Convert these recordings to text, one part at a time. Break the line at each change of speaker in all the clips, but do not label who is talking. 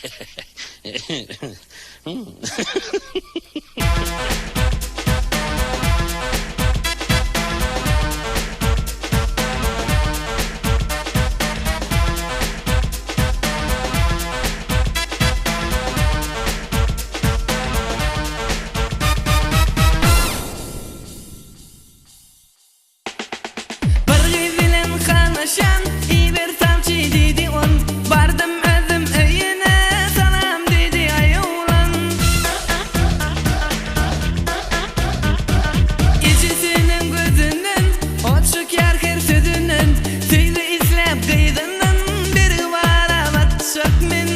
Bir gyz bilen halaşan iber sawçy diýdi ol Bardym özüm öýüne salam diýdi aý oglan. Ejesiniň gözünden ot çykýar her sözünden Söýgi isläp gyzyndan biribara batjak men.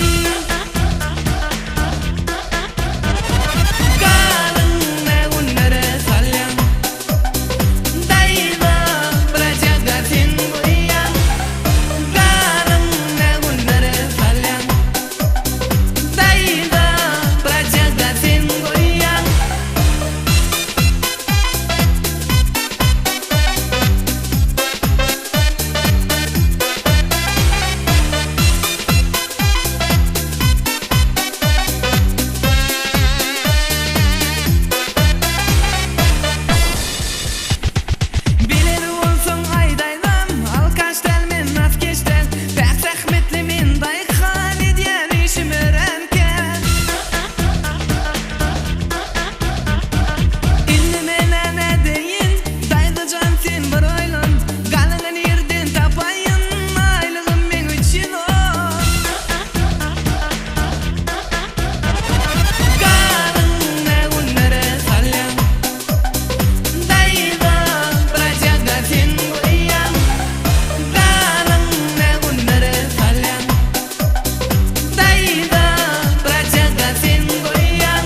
Galyň nä günlere salýaň. Daýza, brajaga sen goýýaň, Galyň nä günlere salýaň. Daýza, brajaga sen goýýaň. Biler bolsaň aýdaýdam, Alkaş däl men, naskeş däl, Päk zähmetli men daýhan, Edýän işim örän kän. Indi men-ä nädeýin, Daýza jan sen bir oýlan, Galyňy nirden tapaýyn, Aýlygym meň 310. Galyň nä günlere salýaň. Daýza, brajaga sen goýýaň. Galyň nä günlere salýaň. Daýza, brajaga sen goýýaň.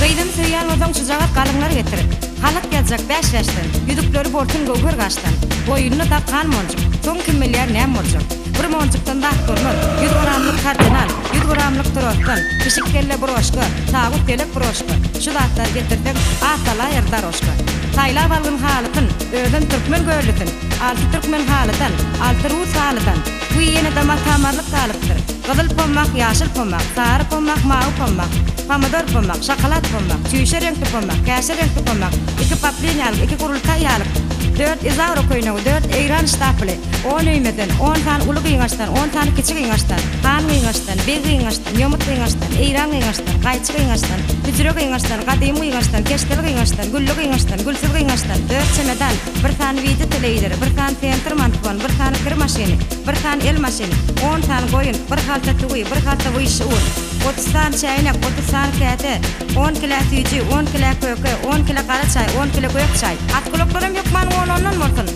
Gyzym söýýän bolsaň şujagaz galyňlar getir. Halat ýazjak bäş-bäşden, Ýüzükleri bolsun göwher gaşdan. Boýnuna dak han monjuk, Soň kim bilýär näm boljak. Bir monjukdan zat bolmaz, Ýüz gramlyk kardinal, Ýüz gramlyk trosdan, Pişik kelle broşka, Tawus ýelek broşka, Şu zatlary getirseň, at salaýar daroşka. Saýlap algyn halysyn, Özem türkmen göllüsin, Alty türkmen halydan, Alty rus halydan. Wiý, ýene-de mata-marlyk galypdyr. Gyzyl pommak, ýaşyl pommak, sary pommak, mawy pommak, pomidor pommak, şokolad pommak, çüýşe reňkli pommak, käşir reňkli pommak, iki poplin ýalyk, iki gurultaý ýalyk, dört izaura köýnegi, dört eýran ştapyly, on öýmeden, on sany uly gyňaçdan, on sany kiçi gyňaçdan, han gyňaçdan, beg gyňaçdan, ýomut gyňaçdan, eýran gyňaçdan, gaýçy gyňaçdan, hüjre gyňaçdan, gadymy gyňaçdan, keşdeli gyňaçdan, gülli gyňaçdan, gülsüz gyňaçdan, dört çemedan, bir sany wideo telewizory, bir sany sentr mantfon, bir sany kir maşyny, bir sany el maşyny, on sany goýun, bir halta tüwi, bir halta wyşşy un, 30 sany çäýnek, 30 sany käse, on kile süýji, on kile köke, on kile gara çaý, on kile gök çaý. Atgulaklaram hökman on-ondan bolsun.